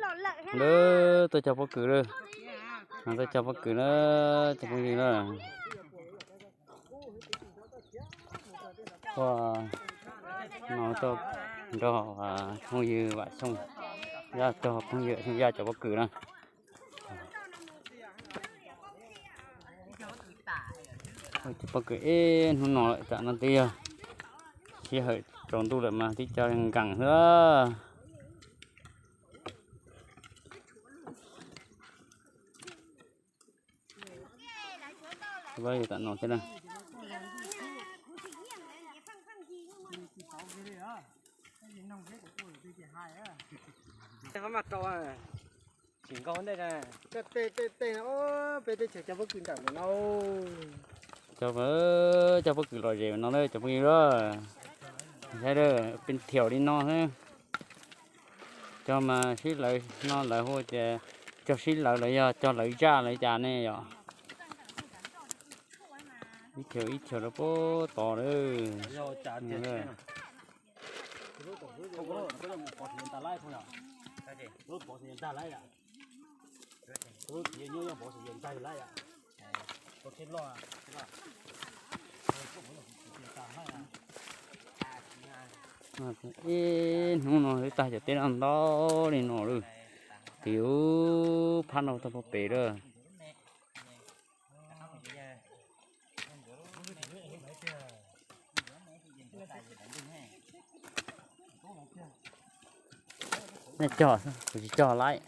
Lawm, tuaj cog pob kws lawm. Tuaj cog pob kws na, cov phooj ywg na. Tuaj no tuaj nrog phooj ywg Vam Xyooj Yaj, cov phooj ywg Vam Xyooj Yaj cov pob kws na. Cov pob kws ib hnub no lawm, tam no twb yog sij hawm tsaus ntuj lawm mas twb cog nkees xwb. Tam no thiab na. Tsis nkaus ntej, peb teb chaws cov pob kws nram no. Cov, cov pob kws lom zem no na cov phooj ywg, saib peb thiaum li no xwb. Cog mas sib lawv no lawv hu tias cog sib lawv los yog cog lawv zaj lawv cas ne yom. Ib thiaum ib thiaum rau puag tod lawm. Ib hnub no twb tag cov teb no ntau li no lawm, tiv ub phab no tau puag pem lawm. Nej cog, kuv tsis cog lawm.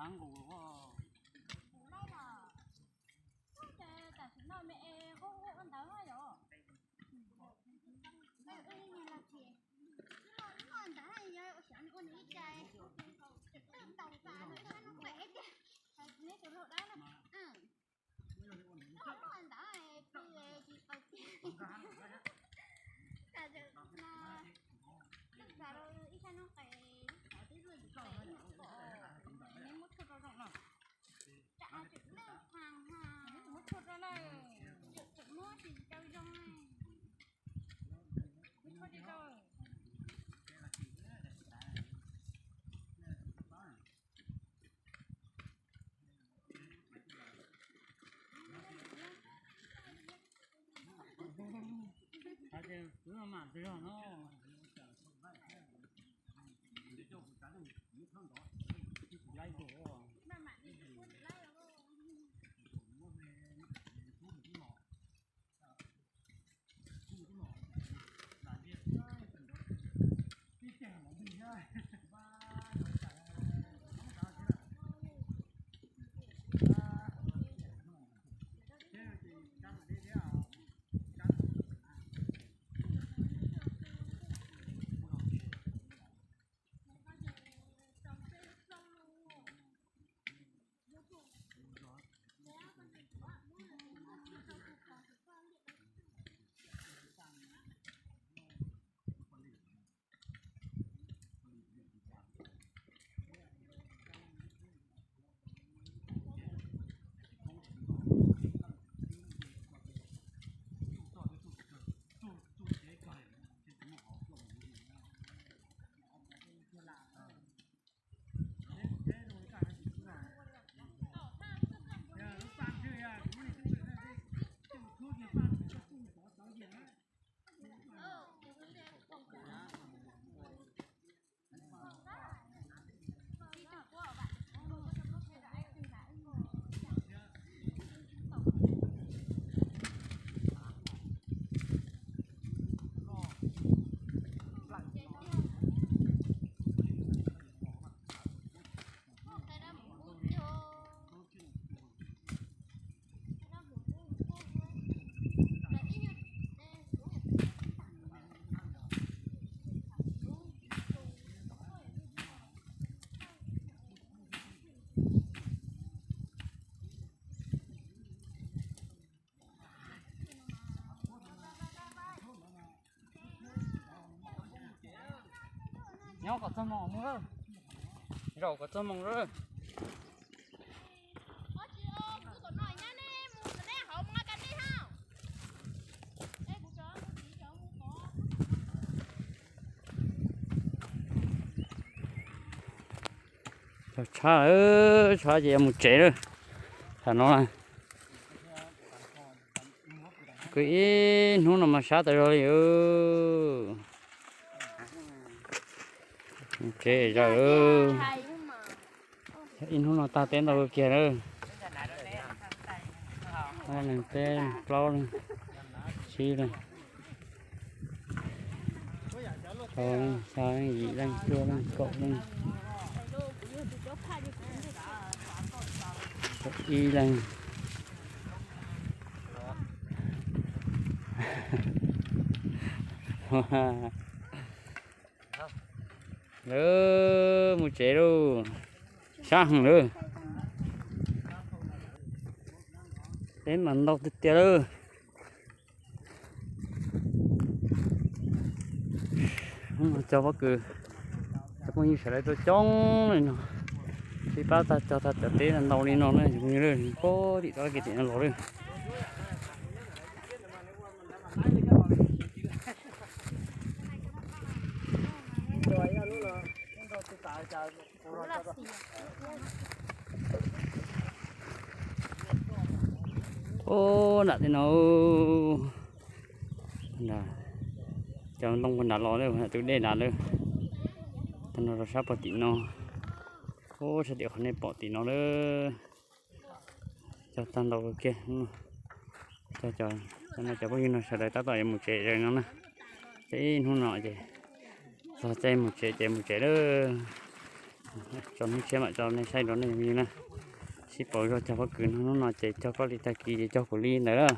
Tam sim no me es ua ntawd yom. Ntawd yog ua xyov nws ua nws ib ce, twb tau tas nws ib sab hnub qes tiag. Neb tus laug dab na. Ua ntawd pw tsis tau tiag. Tam sim no ib sab hnub qes, ib sab hnub qes ib nyuam pom, neb muab tshuaj rau zoo no. Tsam no tseem lwj tag, muab tshuaj rau lawm, tseem muab tsis tau zoo. Muab tshuaj rau. Nyob kom txog moos mus lawm. Zaum kom txog moos lawm. Tshab, tshab ces yuav mus tsev lawm. Tam no kwv ib hnub no mas sab tas zog li. Mus tsev zog. Ib hnub no tag teb ntau kiag lawm. Ob leeg peb leeg plaub leeg tsib leeg rau leej xya leej yim leej cuaj leej kaum leej, kaum ib leeg. Lawv mus tsev lauj, sab heev lawm. Peb mas ntau tiag tiag lawm. Cov pob kws, cov phooj ywg sawv daws tuaj coob li no, sib pab tag cog tag cov teb ntau li no na, pob tim toj kev tim no los lawm. Ub, nram tej no, cov ntoo puag nrad los, tus dej nrad lawm. Tag no rau sab puag tim no. Ub, sab tim qhov nej pom tim no lawm. Cog tag ntau kiag. Cov, cov no cov phooj ywg no sawv daws tab tom yuav mus tsev no na. Ces ib hnub no ces txog caij mus tsev ces mus tsev lawm. Tso hnub tshiab mam tso nej saib dua na yog li na. Sib pauv zog cog pob kws no, hnub no ces cog koj li tag kis ces cog kuv li ntawd lawm.